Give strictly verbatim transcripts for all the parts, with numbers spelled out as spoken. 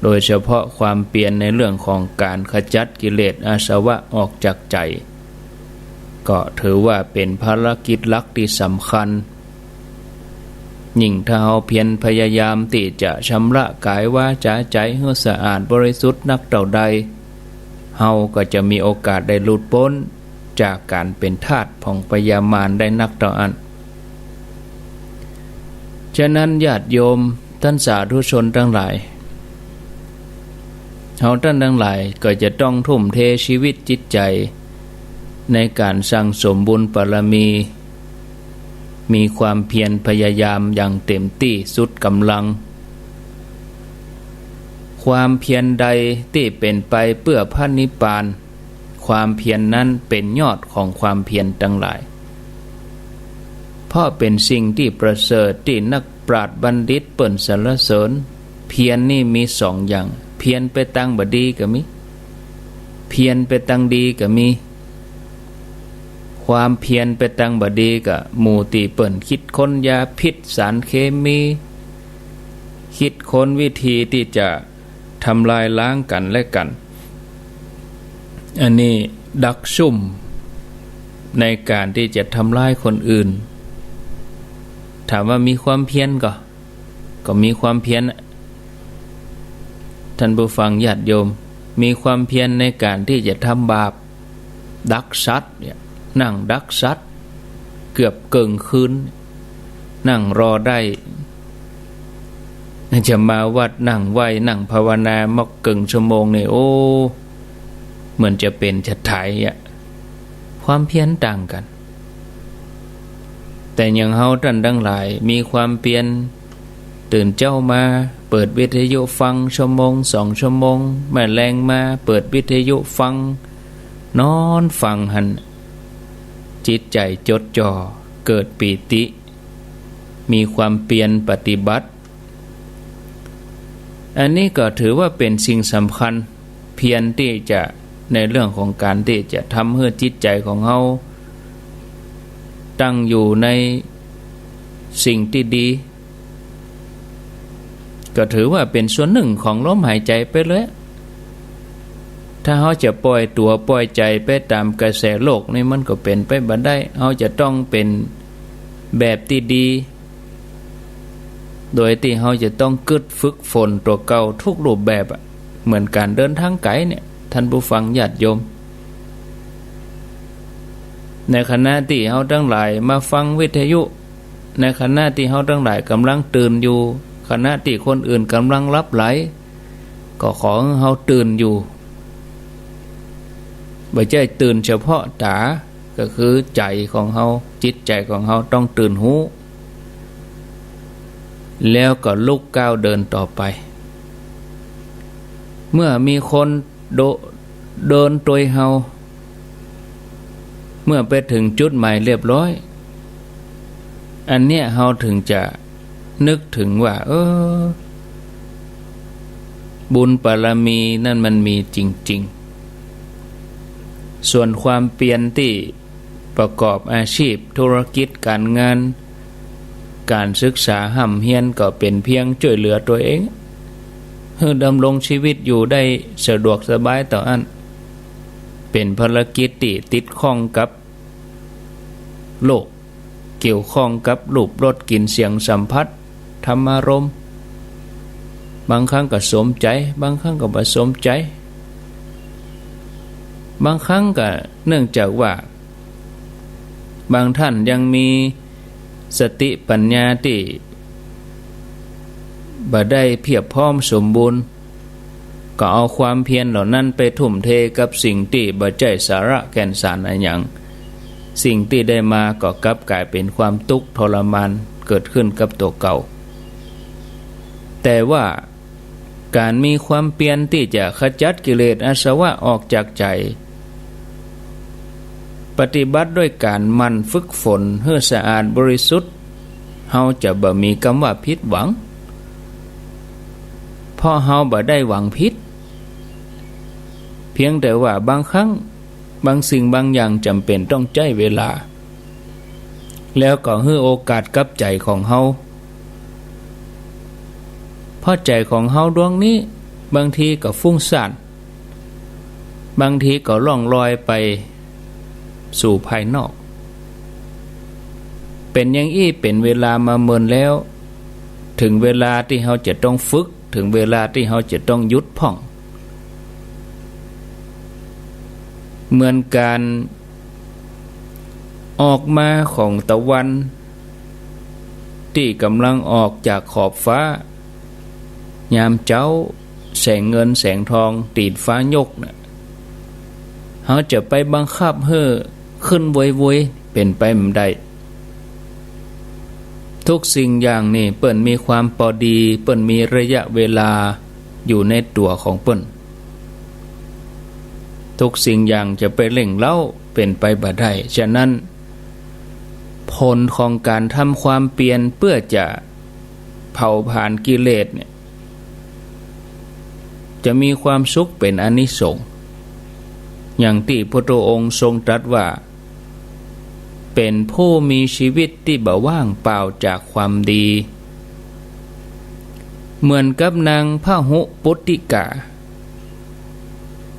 โดยเฉพาะความเพียรในเรื่องของการขจัดกิเลสอาสวะออกจากใจ๋ ก็ถือว่าเป๋นภารกิจหลักตี้สำคัญ ยิ่งถ้าเฮาเพียรพยายามตี้จะชำระก๋ายวาจ๋าใจ๋หื้อสะอาดบริสุทธิ์นักเต้าใด เฮาก็จะมีโอกาสได้หลุดป๊นจากก๋านเป๋นทาสของพญามารได้นักเต้าอั้น ฉะนั้นญาติโยมต้านสาธุชนตังหลาย เฮาต้านตังหลายก็จะต้องทุ่มเทชีวิตจิตใจ๋ในก๋านสั่งสมบุญบารมี มีความเพียรพยายามอย่างเต็มตี้สุดก๋ำลัง ความเพียรใดตี้เป๋นไปเปื้อพระนิพพาน ความเพียรนั้นเป๋นยอดของความเพียรตังหลาย เพราะเป๋นสิ่งตี้ประเสริฐตี้นักปราชญ์บัณฑิตเปิ้นสรรเสริญ เพียรนี่มีสองอย่าง เพียรไปตางบ่ดีก็มี เพียรไปตางดีก็มี ความเพียรไปตางบ่ดีก็หมู่ตี้เปิ้นคิดค้นยาพิษสารเคมี คิดค้นวิธีตี้จะทำลายล้างกั๋นและกั๋น อันนี้ดักซุ่มในก๋านตี้จะทำลายคนอื่น ถามว่ามีความเพียรก่อ ก็มีความเพียร ท่านผู้ฟังญาติโยม มีความเพียรในก๋านตี้จะทำบาป ดักสัตว์เนี่ย นั่งดักสัตว์ เกือบเกิ่งคืน นั่งรอได้ จะมาวัดนั่งไหว้ นั่งภาวนา มอกเกิ่งชั่วโมงนี่ โอ้ เหมือนจะเป๋นจะต๋ายอะ ความเพียรต่างกั๋น แต่อย่างเฮาต้านตังหลาย มีความเพียร ตื่นเจ๊ามา เปิดวิทยุฟังชั่วโมงสองชั่วโมง แม่แลงมา เปิดวิทยุฟัง นอนฟังหั้น จิตใจ๋จดจ่อ เกิดปีติ มีความเพียรปฏิบัติ อันนี้ก็ถือว่าเป๋นสิ่งสำคัญ เพียรตี้จะ ในเรื่องของก๋านตี้จะทำหื้อจิตใจ๋ของเฮา ตั้งอยู่ในสิ่งตี้ดี ก็ถือว่าเป๋นส่วนนึ่งของลมหายใจ๋ไปเลย ถ้าเฮาจะป่อยตั๋วป่อยใจ๋ไปต๋ามกระแสโลกนี่ มันก็เป๋นไปบ่ได้ เฮาจะต้องเป๋นแบบตี้ดี โดยตี้เฮาจะต้องกึ๊ดฝึกฝนตั๋วเก่าทุกรูปแบบอะ เหมือนก๋านเดินทางไก๋เนี่ย ท่านผู้ฟังญาติโยม ในขณะตี้เฮาตังหลายมาฟังวิทยุ ในขณะตี้เฮาตังหลายก่ำลังตื่นอยู่ ขณะตี้คนอื่นก่ำลังหลับไหล ก็ขอหื้อเฮาตื่นอยู่ บ่ใจ้ตื่นเฉพาะต๋า ก็คือใจ๋ของเฮา จิตใจ๋ของเฮาต้องตื่นฮู้ แล้วก็ลุกก้าวเดินต่อไป เมื่อมีคนโด- เดินตวยเฮา เมื่อไปเถิงจุดหมายเรียบร้อย อันเนี้ยเฮาเถิงจะนึกเถิงว่า เออ บุญบารมีนั่นมันมีจริงๆ ส่วนความเพียรตี้ประกอบอาชีพ ธุรกิจ ก๋านงาน ก๋านศึกษาฮ่ำเฮียน ก็เป๋นเพียงจ้วยเหลือตั๋วเอง หื้อดำรงชีวิตอยู่ได้สะดวกสบายเต้าอั้น เป๋นภารกิจตี้ติดข้องกับโลก เกี่ยวข้องกับรูป รส กลิ่น เสียง สัมผัส ธรรมารมณ์ บางครั้งก็สมใจ๋ บางครั้งก็บ่สมใจ๋ บางครั้งก็เนื่องจากว่า บางท่านยังมีสติปัญญาตี้บ่ได้เพียบพร้อมสมบูรณ์ ก็เอาความเพียรเหล่านั้นไปทุ่มเทกับสิ่งตี้บ่ใจ้สาระแก่นสารอะหยัง สิ่งตี้ได้มาก็กลับก๋ายเป๋นความตุ๊กข์ทรมานเกิดขึ้นกับตั๋วเก่า แต่ว่าก๋านมีความเพียรตี้จะขจัดกิเลสอาสวะออกจากใจ๋ ปฏิบัติด้วยก๋านหมั่นฝึกฝนหื้อสะอาดบริสุทธิ์ เฮาจะบ่มีกำว่าผิดหวัง เพราะเฮาบ่ได้หวังผิด เพียงแต่ว่าบางครั้ง บางสิ่งบางอย่างจ๋ำเป๋นต้องใจ๊เวลา แล้วก็หื้อโอกาสกับใจ๋ของเฮา เพราะใจ๋ของเฮาดวงนี้ บางทีก็ฟุ้งซ่าน บางทีก็ล่องลอยไปสู่ภายนอก เป๋นอย่างอี้เป๋นเวลามาเมินแล้ว เถิงเวลาตี้เฮาจะต้องฝึก เถิงเวลาตี้เฮาจะต้องหยุดพ่อง เหมือนก๋านออกมาของตะวัน ตี้ก่ำลังออกจากขอบฟ้า ยามเจ๊า แสงเงินแสงทอง ตี๋นฟ้ายกน่ะ เฮาจะไปบังคับหื้อขึ้นโวยๆ เป๋นไปบ่ได้ ทุกสิ่งอย่างนี่เปิ้นมีความปอดี เปิ้นมีระยะเวลาอยู่ในตั๋วของเปิ้น ทุกสิ่งอย่างจะไปเร่งเร้าเป๋นไปบ่ได้ ฉะนั้น ผลของก๋านทำความเปียรเปื้อจะเผาผลาญกิเลสเนี่ย จะมีความสุขเป๋นอานิสงส์ อย่างตี้พุทธองค์ทรงตรัสว่า เป๋นผู้มีชีวิตตี้บ่ว่างเปล่าจากความดี เหมือนกับนางพหุปุตติกา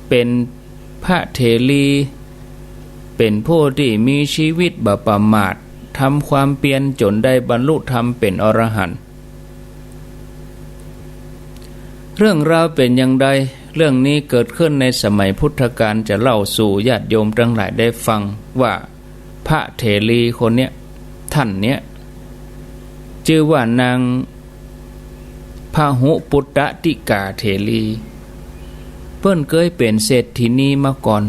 เป๋นพระเถรี เป๋นผู้ตี้มีชีวิตบ่ประมาท ทำความเปียรจ๋นได้บรรลุธรรมเป๋นอรหันต์ เรื่องราวเป๋นอย่างใด เรื่องนี้เกิดขึ้นในสมัยพุทธกาล จะเล่าสู่ญาติโยมตังหลายได้ฟังว่า พระเถรีคนเนี้ย ท่านเนี้ย จื้อว่านางพหุปุตติกาเถรี เปิ้นเกยเป๋นเศรษฐินีมาก่อน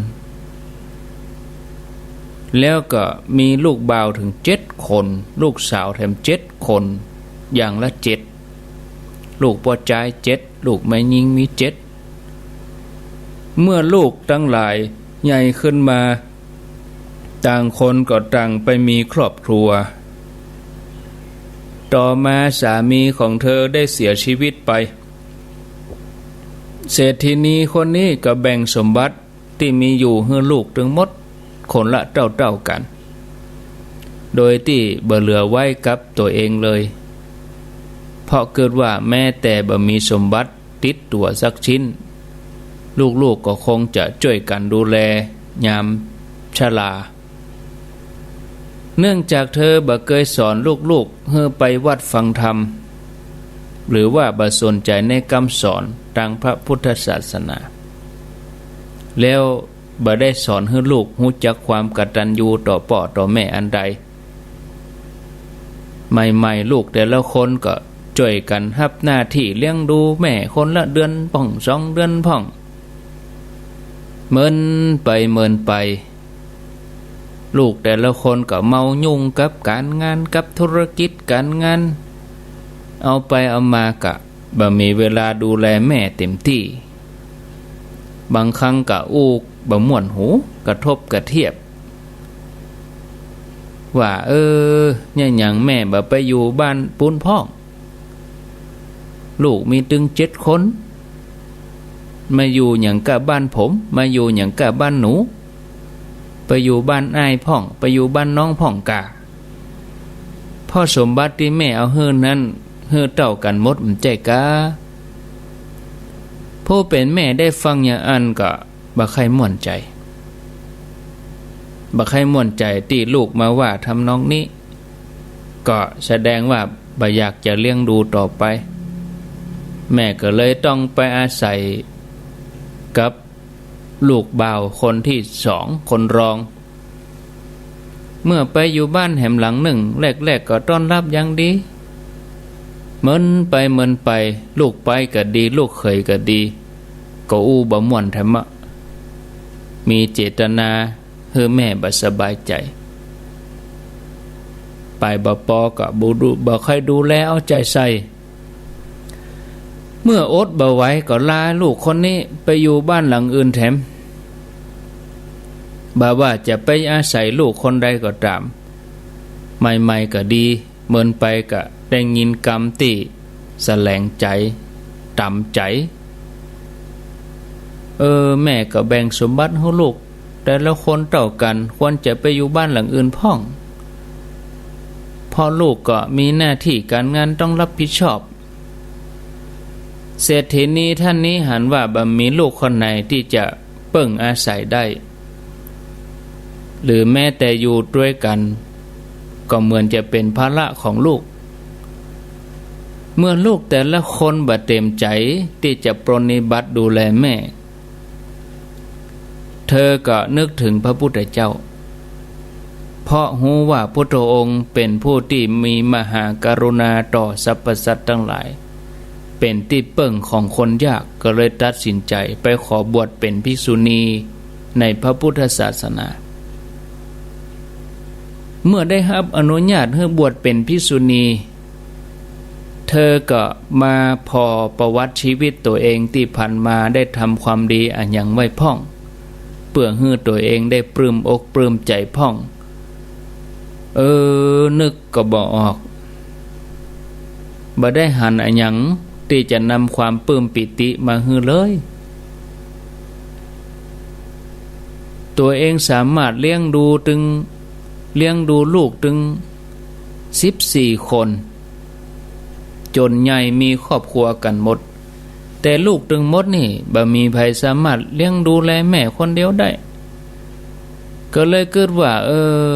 แล้วก็มีลูกบ่าวเถิงเจ็ดคน ลูกสาวแถมเจ็ดคน อย่างละเจ็ด ลูกป้อจายเจ็ด ลูกแม่ญิงมีเจ็ด เมื่อลูกตังหลายใหญ่ขึ้นมา ต่างคนก็ต่างไปมีครอบครัว ต่อมาสามีของเธอได้เสียชีวิตไป เศรษฐินีคนนี้ก็แบ่งสมบัติตี้มีอยู่หื้อลูกตึงหมด คนละเต้าๆ กั๋น โดยตี้บ่เหลือไว้กับตั๋วเองเลย เพราะกึ๊ดว่าแม้แต่บ่มีสมบัติ ติดตั๋วสักชิ้น ลูกๆ ก็คงจะจ้วยกั๋นดูแลยามชรา เนื่องจากเธอบ่เกยสอนลูกๆ หื้อไปวัดฟังธรรม หรือว่าบ่สนใจ๋ในกำสอนตางพระพุทธศาสนา แล้วบ่ได้สอนหื้อลูกฮู้จักความกตัญญูต่อป้อต่อแม่อันใด ใหม่ๆ ลูกแต่ละคนก็จ้วยกั๋นฮับหน้าตี้เลี้ยงดูแม่คนละเดือนพ่องสองเดือนพ่อง เมินไปเมินไป ลูกแต่ละคนก็เมายุ่งกับก๋านงานกับธุรกิจก๋านงาน เอาไปเอามาก็บ่มีเวลาดูแลแม่เต๋มตี้ บางครั้งก็อู้บ่ม่วนหู กระทบกระเทียบ ว่า เออ เยียะหยังแม่บ่ไปอยู่บ้านปู๊นพ่อง ลูกมีตึงเจ็ดคน มาอยู่หยังก้าบ้านผม มาอยู่หยังก้าบ้านหนู ไปอยู่บ้านอ้ายพ่อง ไปอยู่บ้านน้องพ่องก่า เพราะสมบัติตี้แม่เอาหื้อนั้น หื้อเต้ากั๋นหมด บ่ใจ้ก๊า ผู้เป๋นแม่ได้ฟังอย่างอั้นก็บ่ใค่ม่วนใจ๋ บ่ใค่ม่วนใจ๋ตี้ลูกมาว่าทำนองนี้ ก็แสดงว่าบ่อยากจะเลี้ยงดูต่อไป แม่ก็เลยต้องไปอาศัยกับลูกบ่าวคนตี้สอง คนรอง เมื่อไปอยู่บ้านแหมหลังนึ่ง แรกๆ ก็ต้อนรับอย่างดี เมินไปเมินไป ลูกใป๊ก็ดี ลูกเขยก็ดี ก็อู้บ่ม่วนแถมอะ มีเจตนาหื้อแม่บ่สบายใจ๋ ไปบ่ปอก็บ่ดู บ่ใค่ดูแลเอาใจ๋ใส่ เมื่ออดบ่ไหวก็ลาลูกคนนี้ไปอยู่บ้านหลังอื่นแถม บ่ว่าจะไปอาศัยลูกคนใดก็ต๋าม ใหม่ๆ ก็ดี เมินไปก็ได้ยินกำตี้แสลงใจ๋ ต๋ำใจ๋ เออ แม่ก็แบ่งสมบัติหื้อลูกแต่ละคนเต้ากั๋น ควรจะไปอยู่บ้านหลังอื่นพ่อง เพราะลูกก็มีหน้าตี้ก๋านงานต้องรับผิดชอบ เศรษฐินีท่านนี้หันว่าบ่มีลูกคนไหนตี้จะเปิ้งอาศัยได้ หรือแม้แต่อยู่ตวยกั๋น ก็เหมือนจะเป๋นภาระของลูก เมื่อลูกแต่ละคนบ่เตรียมใจ๋ตี้จะปรนนิบัติดูแลแม่ เธอก็นึกเถิงพระพุทธเจ้า เพราะฮู้ว่าพุทธองค์เป๋นผู้ตี้มีมหากรุณาต่อสรรพสัตว์ตังหลาย เป๋นตี้เปิ้งของคนยาก ก็เลยตัดสินใจ๋ไปขอบวชเป๋นภิกษุณีในพระพุทธศาสนา เมื่อได้ฮับอนุญาตหื้อบวชเป๋นภิกษุณี เธอก็มาผ่อประวัติชีวิตตั๋วเองตี้ผ่านมาได้ทำความดีอะหยังไว้พ่อง เปื้อหื้อตั๋วเองได้ปลื้มอกปลื้มใจ๋พ่อง เออ นึกก็บ่ออก บ่ได้หันอะหยังตี้จะนำความปลื้มปีติมาหื้อเลย ตั๋วเองสามารถเลี้ยงดูตึง เลี้ยงดูลูกตึงสิบสี่คน จ๋นใหญ่มีครอบครัวกั๋นหมด แต่ลูกตึงหมดนี่บ่มีใผสามารถเลี้ยงดูแลแม่คนเดียวได้ ก็เลยกึ๊ดว่า เออ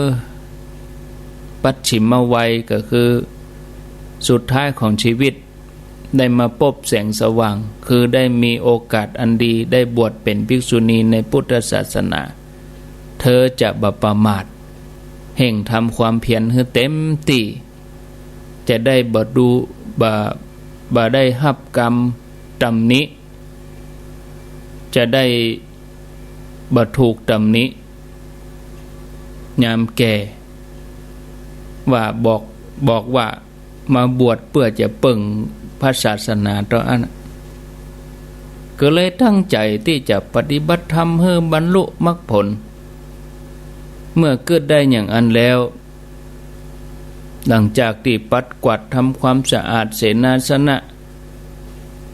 ปัจฉิมวัยก็คือสุดท้ายของชีวิต ได้มาปบแสงสว่าง คือได้มีโอกาสอันดี ได้บวชเป๋นภิกษุณีในพุทธศาสนา เธอจะบ่ประมาท เฮ่งทำความเพียรหื้อเต็มตี้ จะได้บ่ดู บ่ บ่ได้ฮับกำตำหนิ จะได้บ่ถูกตำหนิ ยามแก่ ว่าบอก บอกว่ามาบวชเปื้อจะเปิ้งพระศาสนาเต้าอั้น ก็เลยตั้งใจ๋ตี้จะปฏิบัติธรรมหื้อบรรลุมรรคผล เมื่อกึ๊ดได้อย่างอั้นแล้ว หลังจากตี้ปัดกวาดทำความสะอาดเสนาสนะ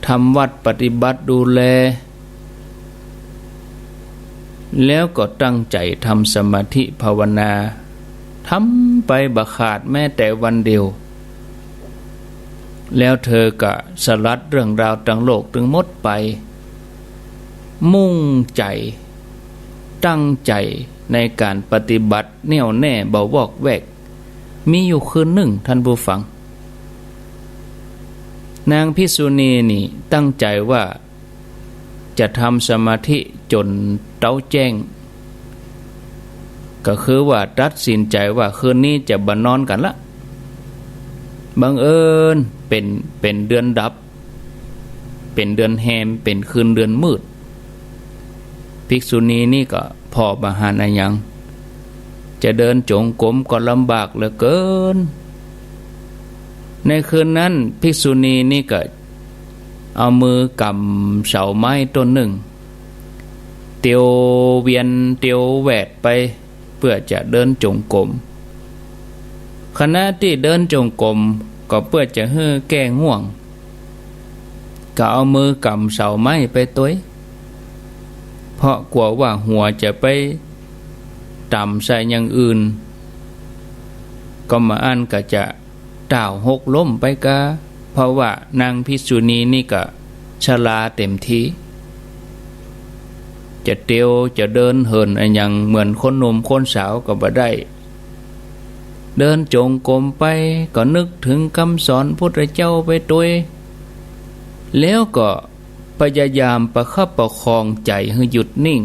ทำวัตรปฏิบัติดูแล แล้วก็ตั้งใจ๋ทำสมาธิภาวนา ทำไปบ่ขาดแม้แต่วันเดียว แล้วเธอก็สลัดเรื่องราวตังโลกตึงหมดไป มุ่งใจ๋ ตั้งใจ๋ในก๋านปฏิบัติแน่วแน่บ่วอกแวก มีอยู่คืนนึ่ง ท่านผู้ฟัง นางภิกษุณีนี่ตั้งใจ๋ว่าจะทำสมาธิจ๋นเต๊าแจ้ง ก็คือว่าตัดสินใจ๋ว่าคืนนี้จะบ่นอนกั๋นละ บังเอิญเป๋น เป๋นเดือนดับ เป๋นเดือนแฮม เป๋นคืนเดือนมืด ภิกษุณีนี่ก็ผ่อบ่หันอะหยัง จะเดินจงกรมก็ลำบากเหลือเกิน ในคืนนั้นภิกษุณีนี่ก็เอามือกำเสาไม้ต้นนึ่ง เตียวเวียนเตียวแหวดไป เปื้อจะเดินจงกรม ขณะตี้เดินจงกรมก็เปื้อจะหื้อแก้ง่วง ก็เอามือกำเสาไม้ไปตวย เพราะกั๋วว่าหัวจะไปต่ำใส่อย่างอื่น ก็บ่อั้นก็จะ ต้าวหกล้มไปกา เพราะว่านางภิกษุณีนี่ก็ชราเต็มที จะเตียวจะเดินเหินอะหยังเหมือนคนหนุ่มคนสาวก็บ่ได้ เดินจงกรมไปก็นึกเถิงกำสอนพุทธเจ้าไปตวย แล้วก็ พยายามประคับประคองใจ๋หื้อหยุดนิ่ง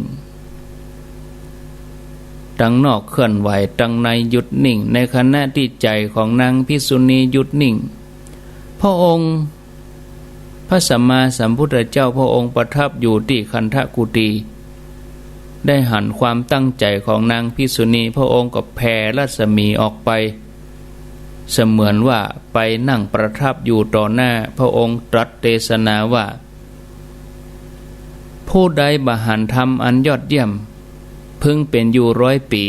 ตังนอกเคลื่อนไหว ตังในหยุดนิ่ง ในขณะตี้ใจ๋ของนางภิกษุณีหยุดนิ่ง พระองค์ พระสัมมาสัมพุทธเจ้าพระองค์ประทับอยู่ตี้คันธกุฏี ได้หันความตั้งใจ๋ของนางภิกษุณี พระองค์ก็แผ่รัศมีออกไป เสมือนว่าไปนั่งประทับอยู่ต่อหน้า พระองค์ตรัสเตสนาว่า ผู้ใดบ่หันธรรมอันยอดเยี่ยม พึงเป๋นอยู่ร้อยปี๋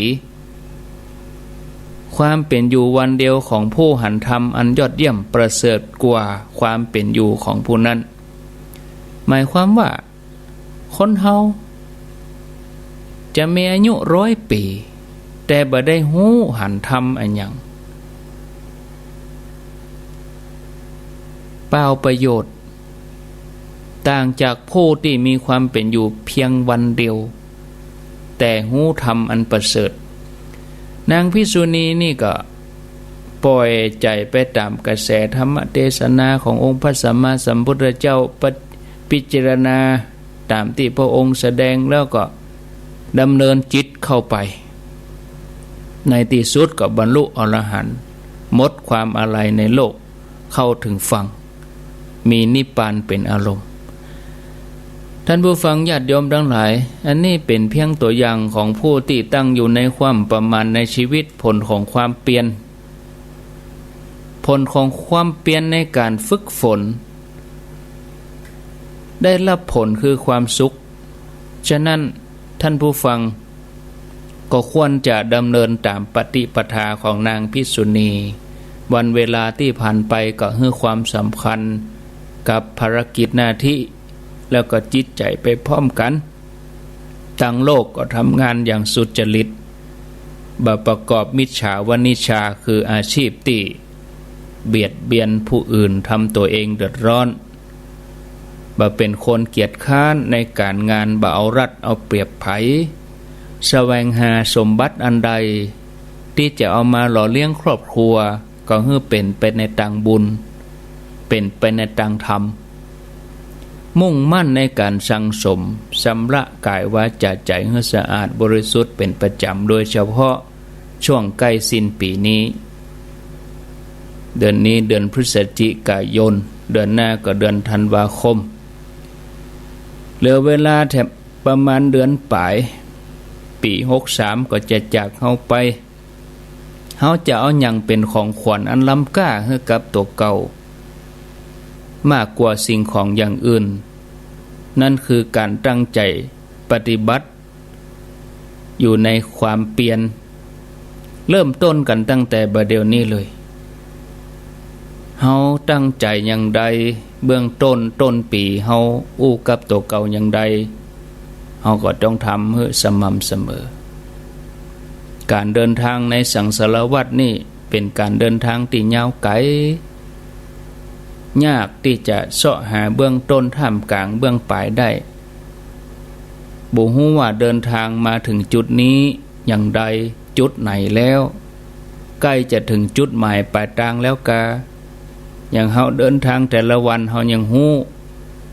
ความเป๋นอยู่วันเดียวของผู้หันธรรมอันยอดเยี่ยมประเสริฐกว่าความเป๋นอยู่ของผู้นั้น หมายความว่า คนเฮาจะมีอายุร้อยปี๋ แต่บ่ได้ฮู้หันธรรมอะหยัง เปล่าประโยชน์ ต่างจากผู้ตี้มีความเป๋นอยู่เปียงวันเดียว แต่ฮู้ธรรมอันประเสริฐ นางภิกษุณีนี่ก็ป่อยใจ๋ไปต๋ามกระแสธรรมเตสนาขององค์พระสัมมาสัมพุทธเจ้า ปะ- พิจารณาต๋ามตี้พระองค์แสดงแล้วก็ดำเนินจิตเข้าไป ในตี้สุดก็บรรลุอรหันต์ หมดความอาลัยในโลก เข้าเถิงฝั่ง มีนิพพานเป๋นอารมณ์ ท่านผู้ฟังญาติโยมตังหลาย อันนี้เป๋นเปียงตั๋วอย่างของผู้ตี้ตั้งอยู่ในความประมาทในชีวิต ผลของความเปียร ผลของความเปียรในก๋านฝึกฝน ได้ฮับผลคือความสุข ฉะนั้นท่านผู้ฟัง ก็ควรจะดำเนินต๋ามปฏิปทาของนางภิกษุณี วันเวลาตี้ผ่านไปก็หื้อความสำคัญกับภารกิจหน้าตี้ แล้วก็จิตใจ๋ไปพร้อมกั๋น ตังโลกก็ทำงานอย่างสุจริต บ่ประกอบมิจฉาวณิชชา คืออาชีพตี้เบียดเบียนผู้อื่น ทำตั๋วเองเดือดร้อน บ่เป๋นคนเกียจคร้านในก๋านงาน บ่เอารัดเอาเปรียบใผ แสวงหาสมบัติอันใดตี้จะเอามาหล่อเลี้ยงครอบครัว ก็หื้อเป๋นไปในตางบุญ เป๋นไปในตางธรรม มุ่งมั่นในก๋านสั่งสม ชำระก๋ายวาจ๋าใจ๋หื้อสะอาดบริสุทธิ์เป๋นประจ๋ำ โดยเฉพาะช่วงใก้สิ้นปี๋นี้ เดือนนี้เดือนพฤศจิกายน เดือนหน้าก็เดือนธันวาคม เหลือเวลาแถมประมาณเดือนป๋าย ปี๋หกสามก็จะจากเฮาไป เฮาจะเอาหยังเป๋นของขวัญอันล้ำก้าหื้อกับตั๋วเก่า มากกว่าสิ่งของอย่างอื่น นั่นคือก๋านตั้งใจ๋ปฏิบัติ อยู่ในความเปียร เริ่มต้นกั๋นตั้งแต่บ่าเดี่ยวนี้เลย เฮาตั้งใจ๋อย่างใด เบื้องต้น ต้นปี๋ เฮาอู้กับตั๋วเก่าอย่างใด เฮาก็ต้องทำหื้อสม่ำเสมอ ก๋านเดินทางในสังสารวัฏนี่เป๋นก๋านเดินทางตี้ยาวไก๋ ยากตี้จะเซาะหาเบื้องต้น ท่ามกลาง เบื้องป๋ายได้ บ่ฮู้ว่าเดินทางมาเถิงจุดนี้อย่างใด จุดไหนแล้ว ใก้จะเถิงจุดหมายป๋ายตางแล้วกา อย่างเฮาเดินทางแต่ละวัน เฮายังฮู้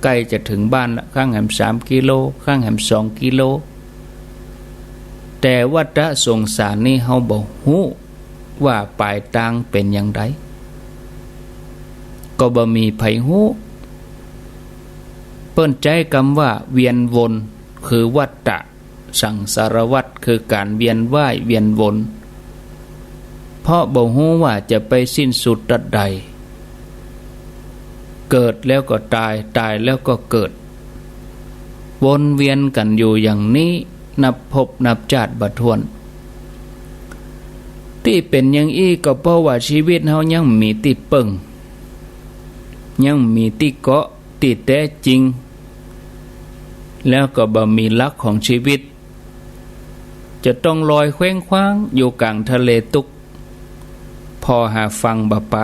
ใก้จะเถิงบ้านละ ครั้งแหมสามกิโล ครั้งแหมสองกิโล แต่วัฏฏะสงสารนี้เฮาบ่ฮู้ว่าป๋ายตางเป๋นอย่างใด ก็บ่มีใผฮู้ เปิ้นใจ๊กำว่าเวียนวน คือวัฏฏะ สังสารวัฏ คือก๋านเวียนว่ายเวียนวน เพราะบ่ฮู้ว่าจะไปสิ้นสุดตัดใด เกิดแล้วก็ตาย ตายแล้วก็เกิด วนเวียนกั๋นอยู่อย่างนี้ นับภพนับจาติบ่ถ้วน ตี้เป๋นอย่างอี้ก็เพราะว่าชีวิตเฮายังบ่มีตี้เปิ้ง ยังบ่มีตี้เกาะตี้แต๊จริง แล้วก็บ่มีหลักของชีวิต จะต้องลอยเคว้งคว้างอยู่ก๋างทะเลตุ๊กข์ ผ่อหาฝั่งบ่ปะ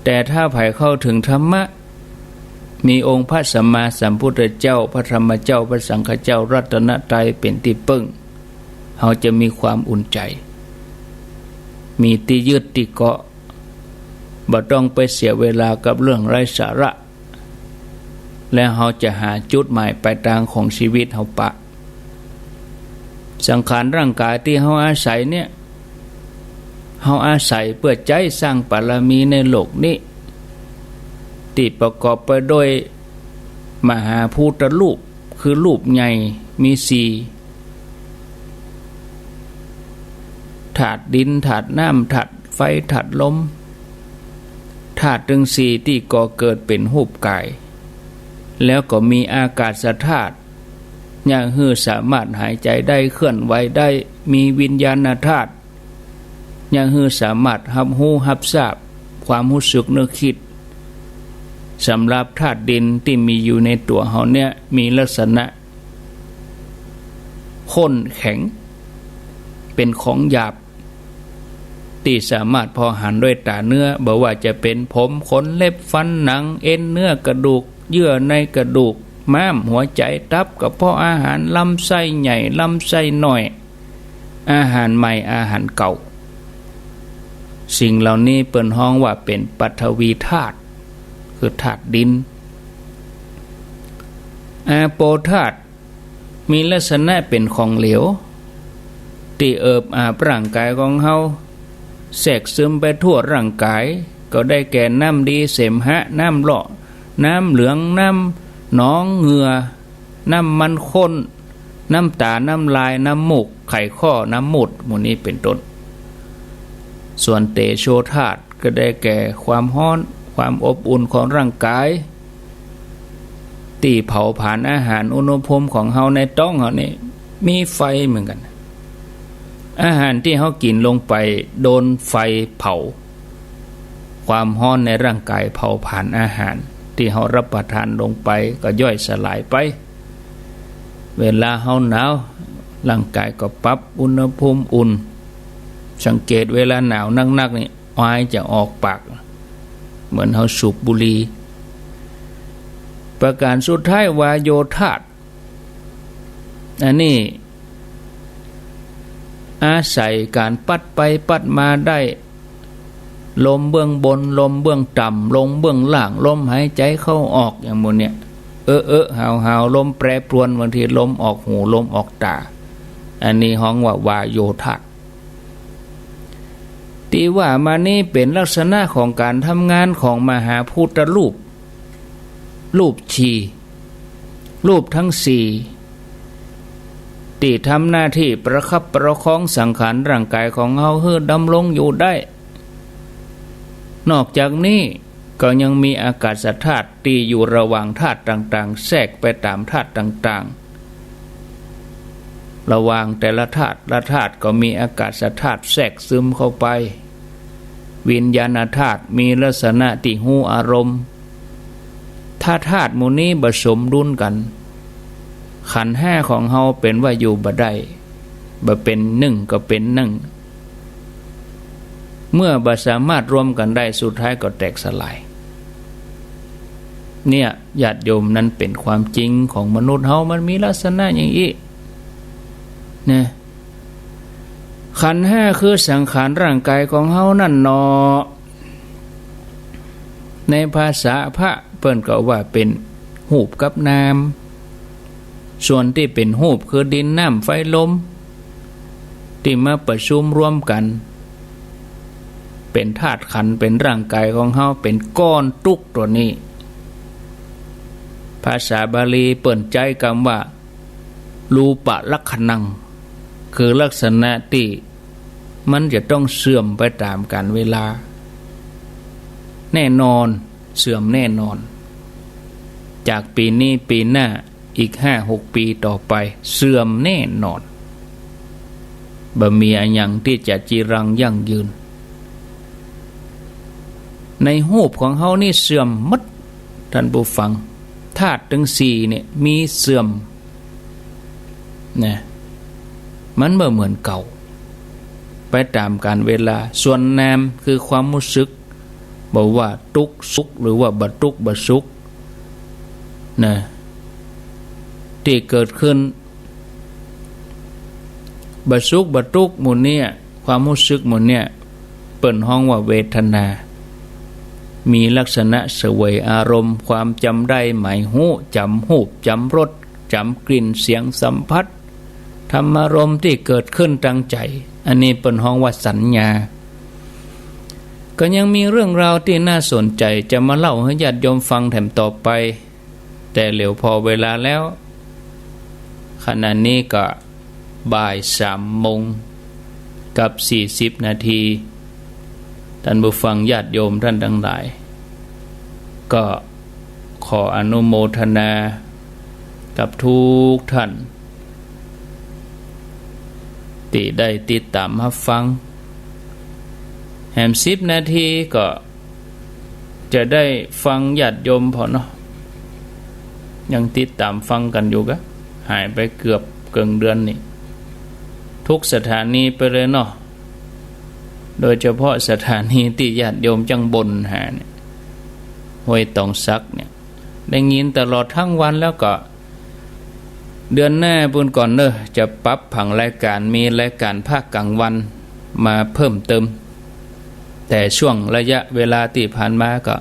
แต่ถ้าใผเข้าเถิงธรรมะ มีองค์พระสัมมาสัมพุทธเจ้า พระธรรมเจ้า พระสังฆเจ้า รัตนตรัยเป๋นตี้เปิ้ง เฮาจะมีความอุ่นใจ๋ มีตี้ยึดตี้เกาะ บ่ต้องไปเสียเวลากับเรื่องไร้สาระ แล้วเฮาจะหาจุดหมายป๋ายตางของชีวิตเฮาปะ สังขารร่างก๋ายตี้เฮาอาศัยเนี่ย เฮาอาศัยเปื้อใจ๊สร้างบารมีในโลกนี้ ตี้ประกอบไปด้วยมหาภูตรูป คือรูปใหญ่มีสี่ ธาตุดิน ธาตุน้ำ ธาตุไฟ ธาตุลม ธาตุตึงสี่ตี้ก่อเกิดเป๋นรูปก๋าย แล้วก็มีอากาศธาตุ เยียะหื้อสามารถหายใจ๋ได้ เคลื่อนไหวได้ มีวิญญาณธาตุ เยียะหื้อสามารถฮับฮู้ฮับทราบ ความฮู้สึกนึกกึ๊ด สำหรับธาตุดินตี้มีอยู่ในตั๋วเฮาเนี่ย มีลักษณะข้นแข็ง เป๋นของหยาบ ตี้สามารถผ่อหันด้วยต๋าเนื้อ บ่ว่าจะเป๋นผม ขน เล็บ ฟัน หนัง เอ็น เนื้อ กระดูก เยื่อในกระดูก ม้าม หัวใจ๋ ตับ กระเพาะอาหาร ลำไส้ใหญ่ ลำไส้น้อย อาหารใหม่ อาหารเก่า สิ่งเหล่านี้เปิ้นฮ้องว่าเป๋นปฐวีธาตุ คือธาตุดิน อาโปธาตุ มีลักษณะเป๋นของเหลว ตี้เอิบอาบร่างก๋ายของเฮา แทรกซึมไปทั่วร่างก๋าย ก็ได้แก่น้ำดีเสมหะ น้ำเลาะ น้ำเหลือง น้ำหนอง เหงื่อ น้ำมันข้น น้ำต๋า น้ำลาย น้ำมูก ไขข้อ น้ำมูตร หมู่นี้เป๋นต้น ส่วนเตโชธาตุ ก็ได้แก่ความฮ้อน ความอบอุ่นของร่างก๋าย ตี้เผาผลาญอาหาร อุณหภูมิของเฮาในต๊องเฮานี่มีไฟเหมือนกั๋น อาหารตี้เฮากิ๋นลงไปโดนไฟเผา ความฮ้อนในร่างก๋ายเผาผลาญอาหารตี้เฮารับประทานลงไปก็ย่อยสลายไป เวลาเฮาหนาว ร่างก๋ายก็ปรับอุณหภูมิอุ่น สังเกตเวลาหนาวนักๆ นี่ อายจะออกปาก เหมือนเฮาสูบบุหรี่ ประก๋านสุดท้ายวาโยธาตุ อันนี้ อาศัยก๋านปัดไปปัดมาได้ ลมเบื้องบน ลมเบื้องต่ำ ลมเบื้องล่าง ลมหายใจ๋เข้าออก อย่างหมู่เนี่ย เออะๆ หาวๆ ลมแปรปรวน บางทีลมออกหู ลมออกต๋า อันนี้ฮ้องว่าวาโยธาตุ ตี้ว่ามานี้เป๋นลักษณะของก๋านทำงานของมหาภูตรูป รูปสี่ รูปตึงสี่ ตี้ทำหน้าตี้ประคับประคองสังขารร่างก๋ายของเฮาหื้อดำรงอยู่ได้ นอกจากนี้ก็ยังมีอากาศธาตุตี้อยู่ระหว่างธาตุต่างๆ แทรกไปต๋ามธาตุต่างๆ ระหว่างแต่ละธาตุละธาตุก็มีอากาศธาตุแทรกซึมเข้าไป วิญญาณธาตุมีลักษณะตี้ฮู้อารมณ์ ถ้าธาตุหมู่นี้บ่สมดุลกั๋น ขันธ์ห้าของเฮาเป๋นว่าอยู่บ่ได้ บ่เป๋นนึ่งก็เป๋นนึ่ง เมื่อบ่สามารถรวมกั๋นได้ สุดท้ายก็แตกสลาย เนี่ย ญาติโยม นั้นเป๋นความจริงของมนุษย์เฮา มันมีลักษณะอย่างอี้ นะ ขันธ์ห้าคือสังขารร่างก๋ายของเฮานั่นเนาะ ในภาษาพระเปิ้นก็ว่าเป๋นรูปกับนาม ส่วนตี้เป๋นรูปคือดิน น้ำ ไฟ ลม ตี้มาประชุมรวมกั๋น เป๋นธาตุขันธ์ เป๋นร่างก๋ายของเฮา เป๋นก้อนตุ๊กตัวนี้ ภาษาบาลีเปิ้นใจ๊กำว่า รูปะลักขณัง คือลักษณะตี้มันจะต้องเสื่อมไปต๋ามกาลเวลา แน่นอน เสื่อมแน่นอน จากปี๋นี้ปี๋หน้า อีกห้าหกปี๋ต่อไป เสื่อมแน่นอน บ่มีอะหยังตี้จะจีรังยั่งยืน ในรูปของเฮานี่เสื่อมหมด ต้านผู้ฟัง ธาตุตึงสี่เนี่ยมีเสื่อม นะ มันบ่เหมือนเก่า ไปต๋ามกาลเวลา ส่วนนามคือความฮู้สึก บ่ว่าตุ๊กข์สุขหรือว่าบ่ตุ๊กข์บ่สุข นะ ตี้เกิดขึ้น บ่สุขบ่ตุ๊กข์หมู่เนี่ย ความฮู้สึกหมู่เนี่ย เปิ้นฮ้องว่าเวทนา มีลักษณะเสวยอารมณ์ ความจำได้ หมายฮู้ จ๋ำรูป จ๋ำรส จ๋ำกลิ่น เสียง สัมผัส ธรรมารมณ์ตี้เกิดขึ้นตางใจ๋ อันนี้เปิ้นฮ้องว่าสัญญา ก็ยังมีเรื่องราวตี้น่าสนใจ๋จะมาเล่าหื้อญาติโยมฟังแถมต่อไป แต่เหลือพอเวลาแล้ว ขณะนี้ก็บ่ายสามโมงกับสี่สิบนาที ต้านผู้ฟังญาติโยมต้านตังหลาย ก็ขออนุโมทนากับกู้ต้าน ตี้ได้ติดต๋ามฮับฟัง แหมสิบนาทีก็จะได้ฟังญาติโยมผ่อเนาะ ยังติดต๋ามฟังกั๋นอยู่กา หายไปเกือบเกิ่งเดือนนี่ กู้สถานีไปเลยเนาะ โดยเฉพาะสถานีตี้ญาติโยมจั้งบ่นหาเนี่ย ห้วยตองสักเนี่ย ได้ยินตลอดตึงวันแล้วก็ เดือนหน้าปู้นก่อนเน่อ จะปรับผังรายก๋าน มีรายก๋านภาคก๋างวันมาเพิ่มเติม แต่ช่วงระยะเวลาตี้ผ่านมาก็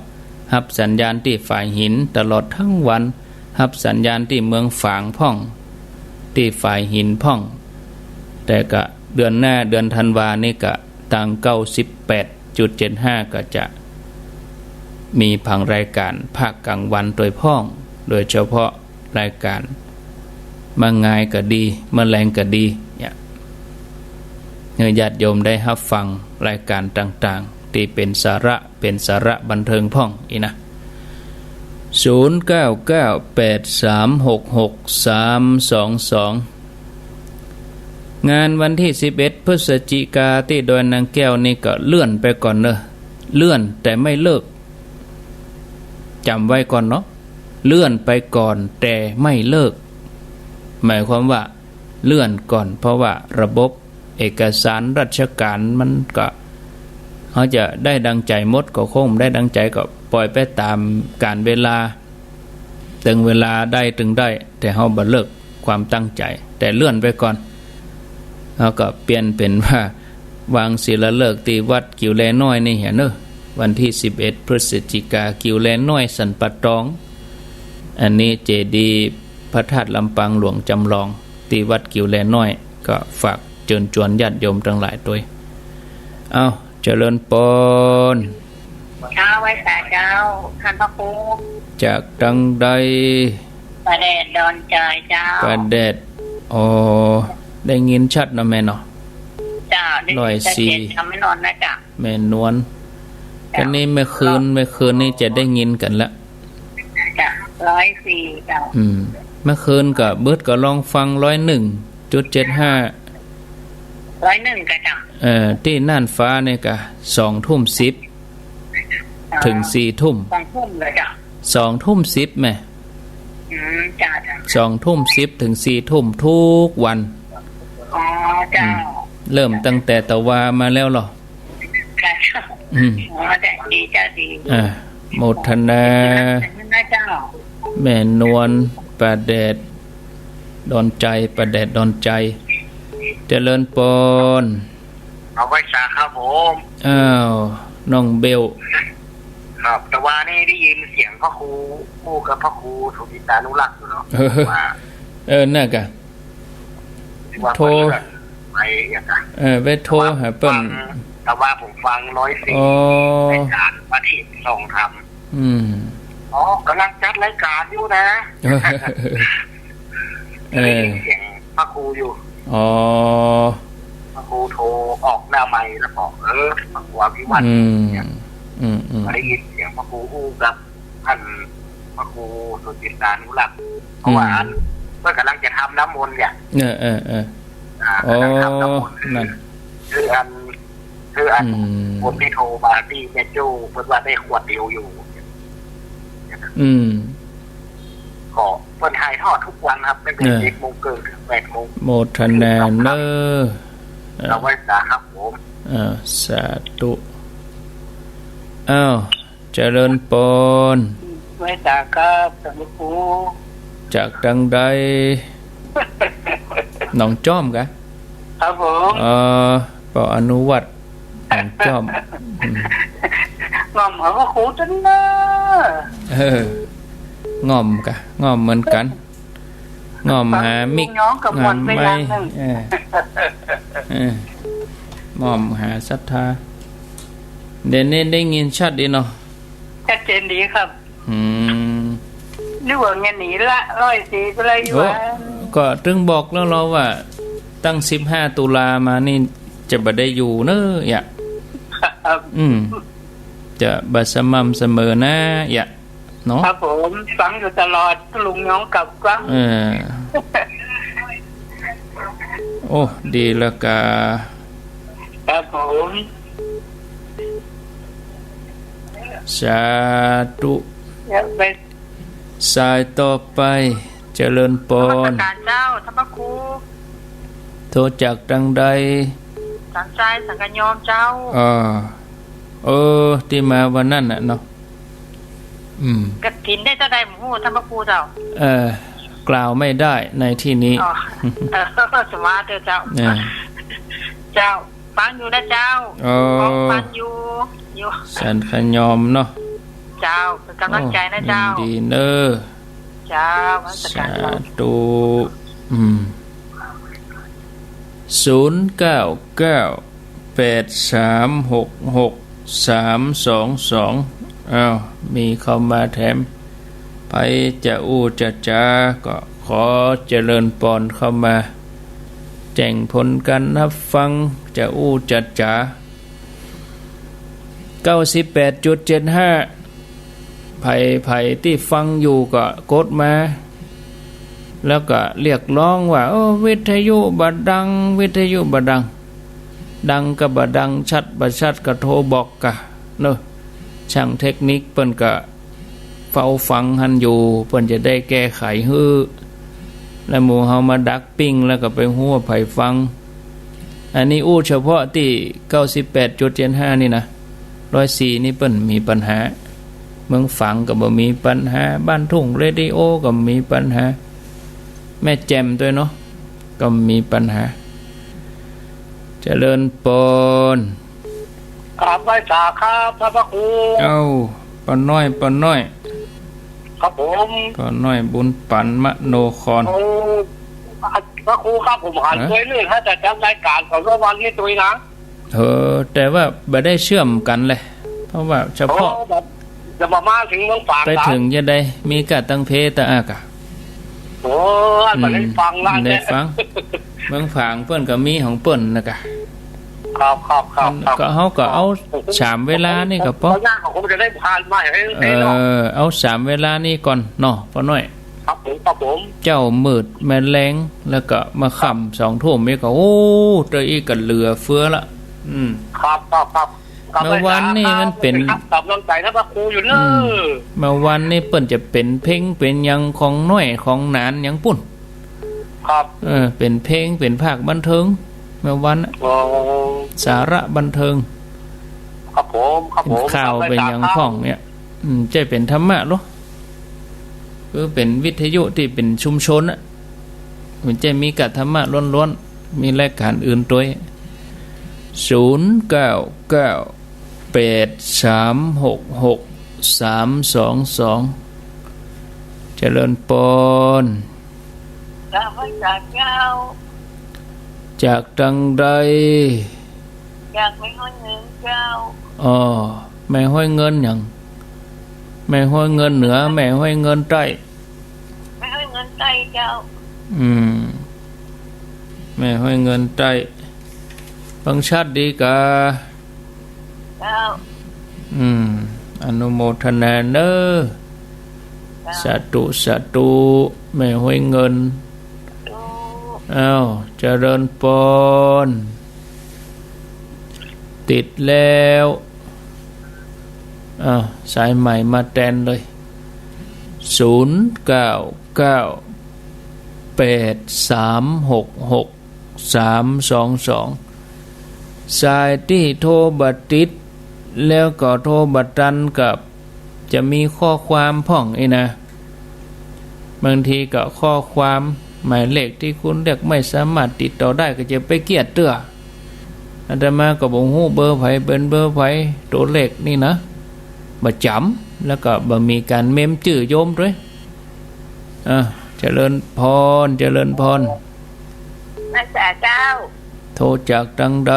ฮับสัญญาณตี้ฝายหินตลอดตึงวัน ฮับสัญญาณตี้เมืองฝางพ่อง ตี้ฝายหินพ่อง แต่ก็เดือนหน้าเดือนธันวานี่ก็ตาง เก้าสิบแปดจุดเจ็ดห้า ก็จะมีผังรายก๋านภาคก๋างวันตวยพ่อง โดยเฉพาะรายก๋านมะงายก็ดี มะแลงก็ดี เนี่ย หื้อญาติโยมได้ฮับฟังรายก๋านต่างๆ ตี้เป๋นสาระ เป๋นสาระบันเทิงพ่องอี้นะ ศูนย์เก้าเก้าแปดสามหกหกสามสองสอง งานวันตี้สิบเอ็ดพฤศจิกาตี้ดอยนางแก้วนี่ก็เลื่อนไปก่อนเน่อ เลื่อนแต่ไม่เลิก จ๋ำไว้ก่อนเนาะ เลื่อนไปก่อนแต่ไม่เลิก หมายความว่าเลื่อนก่อน เพราะว่าระบบเอกสารราชก๋านมันก็ เฮาจะได้ดังใจ๋หมดก็คงบ่ได้ดังใจ๋ ก็ป่อยไปต๋ามก๋าลเวลา ตึงเวลาได้ตึงได้ แต่เฮาบ่เลิกความตั้งใจ๋ แต่เลื่อนไปก่อน แล้วก็เปลี่ยนเป๋นว่า วางศิลาฤกษ์ตี้วัดกิ่วแลน้อยนี่เหียเน่อ วันตี้สิบเอ็ดพฤศจิกา กิ่วแลน้อยสันป่าตอง อันนี้เจดีย์พระธาตุลำปางหลวงจ๋ำลอง ตี้วัดกิ่วแลน้อย ก็ฝากเจิญจวนญาติโยมตังหลายตวย เอ้า เจริญปอน เจ้า ไหว้สาเจ้า ต้านพระครู จากตังใด ป่าแดดดอนจอยเจ้า ป่าแดด อ๋อ ได้ยินชัดเนาะแม่เนาะ เจ้า ได้ยินชัดเจน ร้อยสี่ เจ้า แม่นวลนะเจ้า แม่นวล เจ้า ก็นี่เมื่อคืน เมื่อคืนนี่จะได้ยินกั๋นละ เจ้า ร้อยสี่ เจ้า อืม เมื่อคืนก็เบิดก็ลองฟัง ร้อยหนึ่งจุดเจ็ดห้า ร้อยหนึ่ง ก็เจ้า เอ่อ ตี้น่านฟ้านี่ก็ สองทุ่มสิบ เอ่อ เถิงสี่ทุ่ม สองทุ่มเลยเจ้า สองทุ่มสิบแม่ อืม เจ้า เจ้า สองทุ่มสิบเถิงสี่ทุ่มทุกวัน อ๋อ เจ้า อืม เริ่มตั้งแต่ตะวามาแล้วเหรอ ค่ะ อืม อ๋อ ดีเจ้า ดี อ่า โมทนา นะเจ้า แม่นวล ป่าแดดดอนจอย ป่าแดดดอนจอย เจริญปอน เอาไหว้สาครับผม อ้าว น้องเบล ครับ ตะวานี่ได้ยินเสียงพระครูอู้กับพระครูสุจิตตานุรักษ์อยู่เนาะ เออ ว่า เออ นั่นกะ ว่า โทร เปิ้นไปอย่างนั้น เออ ไปโทรหาเปิ้น ตะวาผมฟัง ตะวาผมฟังร้อยสี่ อ๋อ รายการพระเทศน์ส่องธรรม อืม อ๋อ ก๋ำลังจัดรายการอยู่นะ เออ ได้ยินเสียงพระครูอยู่ อ๋อ พระครูโทรออกหน้าไมค์แล้วบอก เออ พระครูอภิวัตน์ อืม เนี่ย อืม อืม ได้ยินเสียงพระครูอู้กับ ท่านพระครูสุจิตตานุรักษ์ เพราะว่า อืม อัน เปิ้นก๋ำลังจะทำน้ำมนต์เนี่ย เออ เออ เออ อ่า อ๋อ ก๋ำลังทำน้ำมนต์ นั่น คืออัน คืออัน อืม คนตี้โทรมาตี้แม่โจ้ เปิ้นว่าได้ขวดเดียวอยู่ อืม ก็เปิ้นถ่ายทอดทุกวันครับ ตั้งแต่ เออ เจ็ดโมงเกิ่งถึงแปดโมง โมทนาเน่อ เออ เอาไหว้สาครับผม เออ สาธุ อ้าว เจริญปอน ไหว้สาครับ ท่านพระครู จากตังใด หนองจ้อมกะ ครับผม เอ่อ ปออนุวัฒน์ หนองจ้อม อืม ง่อมหาพระครูตันเน่อ เออ ง่อมกะ ง่อมเหมือนกั๋น ง่อมหามิก ฟังลุงย้องกับม่วนไปอย่างนึ่ง เออ เออ ง่อมหาศรัทธา เดี๋ยวนี้ได้ยินชัดดีเนาะ ชัดเจนดีครับ อืม นึกว่าเงินหนีละ ร้อยสี่ ก็เลยอยู่ โอ้ ว่า ก็ตึงบอกแล้วเนาะว่า ตั้งสิบห้าตุลามานี่จะบ่ได้อยู่เน่อ อย่า ครับ อืม จะบ่สม่ำเสมอนะ อย่า เนาะ ครับผม ฟังอยู่ตลอด ลุงย้องกลับฟัง เออ โอ้ ดีแล้วกะ ครับผม สาธุ เดี๋ยวไป สายต่อไป เจริญปอน นมัสการเจ้า ท่านพระครู โทรจากตังใด สังชัย สังกะยอมเจ้า อ่า เออ ตี้มาวันนั้นน่ะเนาะ อืม กฐินได้เต้าใดบ่ฮู้ ต้านพระครูเจ้า เอ่อ กล่าวไม่ได้ในที่นี้ อ๋อ เออ สมาเถอะเจ้า อ่า เจ้า ฟังอยู่นะเจ้า อ๋อ ฟังอยู่ อยู่ สันขยอมเนาะ เจ้า เป๋นก๋ำลังใจ๋นะเจ้า โอ้ ยินดีเน้อ เจ้า นมัสก๋านเจ้า สาธุ อืม ศูนย์เก้าเก้า แปดสามหกหก สามสองสอง อ้าว มีเข้ามาแถม ใผจะอู้จะจ๋า ก็ขอเจริญปอนเข้ามา แจ้งผลก๋านฮับฟัง จะอู้จะจ๋า เก้าสิบแปดจุดเจ็ดห้า ใผ ใผตี้ฟังอยู่ก็กดมา แล้วก็เรียกร้องว่า โอ้ วิทยุบ่ดัง วิทยุบ่ดัง ดังก็บ่ดัง ชัดบ่ชัดก็โทรบอกกาเนาะ ช่างเทคนิคเปิ้นก็เฝ้าฟังหั้นอยู่ เปิ้นจะได้แก้ไขหื้อ แล้วหมู่เฮามาดักปิ้ง แล้วก็ไปฮู้ว่าใผฟัง อันนี้อู้เฉพาะตี้เก้าสิบแปดจุดเจ็ดห้านี่นะ ร้อยสี่นี่เปิ้นมีปัญหา เมืองฝางก็บ่มีปัญหา บ้านทุ่งเรดิโอก็บ่มีปัญหา แม่แจ่มด้วยเนาะ ก็บ่มีปัญหา เจริญปอน กราบไหว้สาครับ ท่านพระครู เอ้า ป้อน้อย ป้อน้อย ครับผม ป้อน้อยบุญปันมโนคร โอ้ พระครูครับ ผมหัน ฮะ ตวยเรื่องให้แต่จำรายก๋านของเมื่อวันนี้ตวยนะ เออ แต่ว่าบ่ได้เชื่อมกั๋นเลย เพราะว่าเฉพาะ โอ้ จะมา มาเถิงเมืองฝาง ไปเถิงจะได้ มีก้าตังเพตะอากะ โอ้ อันบ่ได้ฟังละ อืม บ่ได้ฟัง เมืองฝางเปิ้นก็มีของเปิ้นนะกะ ครับ ครับ ครับ ครับ ก็เฮาก็เอาสามเวลานี่ก็ปอ เวลาของผมจะได้ผ่านมาให้ เออ ได้เนาะ เอาสามเวลานี่ก่อนเนาะ ป้อน้อย ครับผม ครับผม เจ๊ามืดแม่แลง แล้วก็มาค่ำสองทุ่มนี่ก็ โอ้ เต้าอี้ก็เหลือเฟือละ อืม ครับ ครับ ครับ เมื่อวานนี่มันเป๋น ครับ ตามน้ำใจ๋นะพระครูอยู่เน้อ อืม เมื่อวานนี่เปิ้นจะเป๋นเพลงเป๋นหยังของน้อยของหนานหยังปู้น ครับ เออ เป๋นเพลง เป๋นภาคบันเทิง เมื่อวานน่ะ อ๋อ สาระบันเทิง ครับผม ครับผม เป๋นข่าว ครับ เป๋นหยังพ่องเนี่ย อืม บ่ใจ้เป๋นธรรมะหรอก คือเป๋นวิทยุตี้เป๋นชุมชนน่ะ บ่ใจ้มีก้าธรรมะล้วนๆ มีรายก๋านอื่นตวย ศูนย์เก้าเก้า แปดสามหกหก สามสองสอง เจริญปอน กราบไหว้สาเจ้า จากตังใด จากแม่ฮ้อยเงินเจ้า อ๋อ แม่ฮ้อยเงินหยัง แม่ฮ้อยเงินเหนือ แม่ฮ้อยเงินใต้ แม่ฮ้อยเงินใต้เจ้า อืม แม่ฮ้อยเงินใต้ ฟังชัดดีกา เจ้า อืม อนุโมทนาเน้อ เจ้า สาธุ สาธุ แม่ฮ้อยเงิน สาธุ อ้าว เจริญปอน ติดแล้ว อ้าว สายใหม่มาแตนเลย ศูนย์เก้าเก้า แปดสามหกหก สามสองสอง สายตี้โทรบ่ติด แล้วก็โทรบ่ตันก็จะมีข้อความพ่องอี้นะ บางทีก็ข้อความ หมายเลขที่คุณเรียกไม่สามารถติดต่อได้ ก็จะไปเกี้ยเตื้อ อาตมาก็บ่ฮู้เบอร์ใผ เป๋นเบอร์ใผ ตั๋วเลขนี่นะ บ่จ๋ำ แล้วก็บ่มีก๋านเมมจื้อโยมตวย อ่ะ เจริญปอน เจริญปอน ไหว้สาเจ้า โทรจากตังใด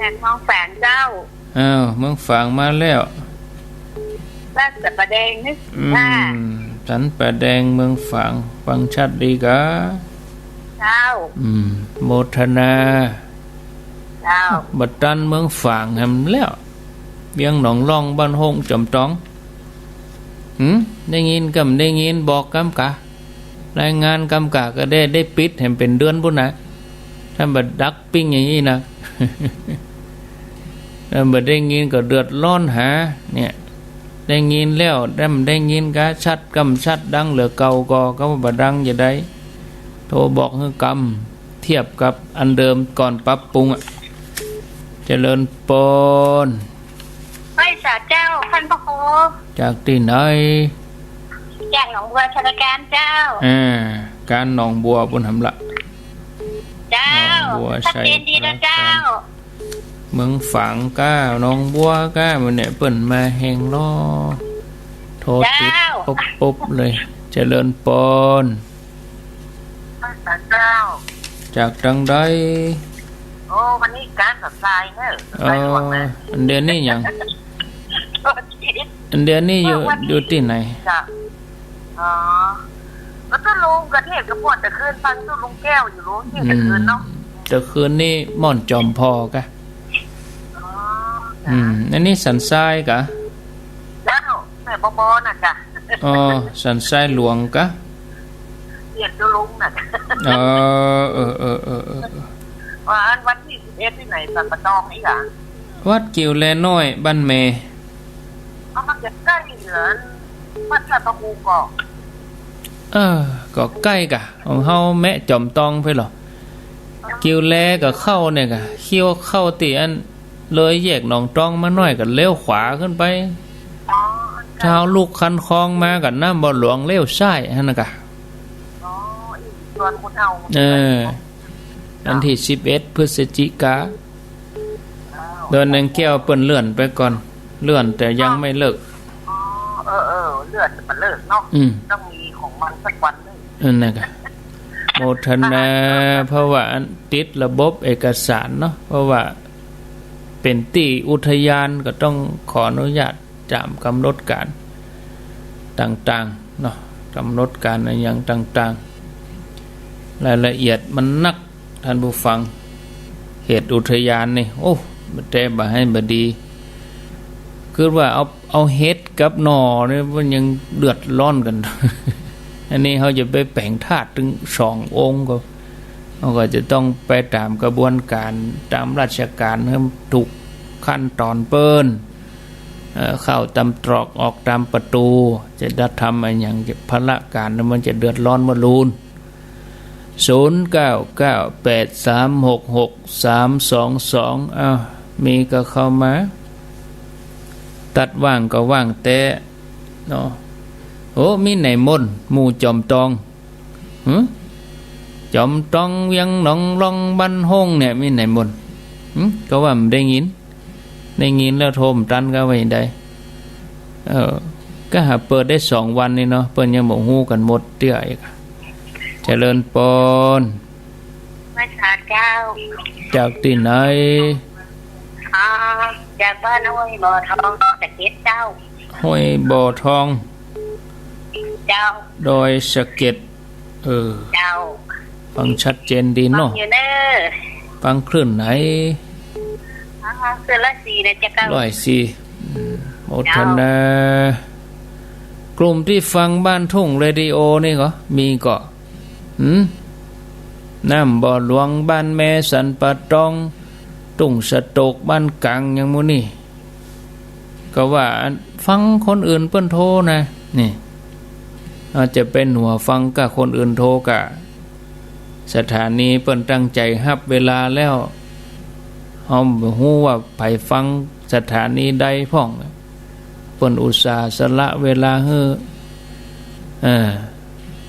จากเมืองฝางเจ้า อ้าว เมืองฝางมาแล้ว บ้านสันป่าแดงนี่ อืม ค่ะ สันป่าแดงเมืองฝาง ฟังชัดดีกา เจ้า อืม โมทนา เจ้า บ่ตันเมืองฝางแหมแล้ว เวียงหนองล่อง บ้านโฮ่ง จ๋อมตอง หืม ได้ยินกำได้ยิน บอกกำกา รายงานกำกา ก็ได้ ได้ปิดแหมเป๋นเดือนปู้นนะ ถ้าบ่ดักปิ้งอย่างนี้นะ ถ้าบ่ได้ยินก็เดือดร้อนหา เนี่ย ได้ยินแล้ว ถ้าบ่ได้ยินก็ชัดกำชัดดังเหลือเก่าก็ ก็บ่ดังจะได้ โทรบอกหื้อกำ เทียบกับอันเดิมก่อนปรับปรุงอะ เจริญปอน ไหว้ สาเจ้า ท่านพระครู จากตี้ไหน จากหนองบัวชลการเจ้า อ่า ก๋านหนองบัวปู๊นหำละ เจ้า หนองบัว ชัดเจนดีนะเจ้า ชัยปราการ เมืองฝางก้า หนองบัวก้า มื้อนี้เปิ้นมาแฮงลอ โทรติด เจ้า ปุ๊บๆ เลย เจริญปอน เจ้า จากตังใด โอ้ วันนี้ก๋านสันทรายเนอะ สันทรายหลวงนะ เออ อันเดียวนี้หยัง อันเดียวนี้อยู่ เออ วันนี้ อยู่ตี้ไหน จ้ะ อ๋อ แล้วก็ลุงกะเทศน์กะพวดตะคืน ฟังตู้ลุงแก้วอยู่ ลุงเทศน์ตะคืนเนาะ อืม ตะคืนนี้ม่อนจอมพอกะ อ๋อ อืม อันนี้สันทรายกะ เจ้า แม่บอบอน่ะจ้ะ อ๋อ สันทรายหลวงกะ เปลี่ยนตัวลุงน่ะ เออ เออ ว่าอันวันตี้สิบเอ็ดตี้ไหน สันป่าตองนี่กะ วัดกิ่วแลน้อย บ้านแม่ อ๋อ มันจะใก้เหมือนวัดท่าพระครูก่อ เออ ก็ใก้กะ ของเฮาแมะจอมตองไปเหรอ กิ่วแลก็เข้าเนี่ยกะ เคี้ยวเข้าตี้อัน เลยแยกหนองตองมาหน้อยก็เลี้ยวขวาขึ้นไป อ๋อ ถ้าเฮาลุกคันคลองมาก็น้ำบ่อหลวงเลี้ยวซ้ายหั้นนะกะ อ๋อ อีกส่วนคนเอา เออ วันตี้สิบเอ็ดพฤศจิกา เจ้า เดือนนางแก้วเปิ้นเลื่อนไปก่อน เลื่อนแต่ยังไม่เลิก อ๋อ เออ เออ เลื่อนแต่บ่เลิกเนาะ อืม ต้องมีของมันสักวันหนึ่ง นั่นนะกะ โมทนา เพราะว่าอันติดระบบเอกสารเนาะ เพราะว่าเป๋นตี้อุทยานก็ต้องขออนุญาตต๋ามก๋ำหนดก๋านต่างๆ เนาะ ก๋ำหนดก๋านอะหยังต่างๆ รายละเอียดมันนัก ท่านผู้ฟัง เขตอุทยานนี่ โอ้ บ่แต๊บ่หื้อบ่ดี คือว่าเอา เอาเห็ดกับหน่อนี่มันยังเดือดร้อนกั๋น อันนี้เฮาจะไปแป๋งธาตุตึงสององค์ก็ เฮาก็จะต้องไปต๋ามกระบวนก๋าน ต๋ามราชก๋านหื้อมันถูกขั้นต๋อนเปิ้น เอ่อ เข้าต๋ามตรอกออกต๋ามประตู๋ จะได้ทำอะหยัง จะพละก๋านมันจะเดือดร้อนบ่ลูน ศูนย์เก้าเก้าแปดสามหกหกสามสองสอง อ้าว มีก็เข้ามา ตั๊ดว่างก็ว่างแต๊เนาะ โอ้ มีไหนม่อน หมู่จอมตอง หึ จอมตองเวียงหนองลองบ้านห้องเนี่ย มีไหนม่อน หึ ก็ว่าบ่ได้ยิน ได้ยินแล้วโทรบ่ตันก็ว่าจั่งใด เออ ก็หาเปิดได้สองวันนี่เนาะ เปิ้นยังบ่ฮู้กั๋นหมดเตื้ออีก เจริญปอน ไหว้สาเจ้า จากตี้ไหน อ๋อ จากบ้านห้วยบ่อทอง สะเก็ดเจ้า ห้วยบ่อทอง เจ้า ดอยสะเก็ด เออ เจ้า ฟังชัดเจนดีเนาะ ฟังอยู่เน้อ ฟังคลื่นไหน อ๋อ คลื่นร้อยสี่นะเจ้า ร้อยสี่ อืม โมทนา เจ้า กลุ่มตี้ฟังบ้านทุ่งเรดิโอนี่ก็มีก่อ หืม น้ำบ่อหลวง บ้านแม่ สันป่าตอง ทุ่งสะโตก บ้านก๋าง อย่างหมู่นี่ ก็ว่าฟังคนอื่นเปิ้นโทรนะ นี่ เฮาจะไปหัวฟังกับคนอื่นโทรกะ สถานีเปิ้นตั้งใจ๋ฮับเวลาแล้ว เฮาบ่ฮู้ว่าใผฟังสถานีใดพ่อง เปิ้นอุตส่าห์สละเวลาหื้อ เออ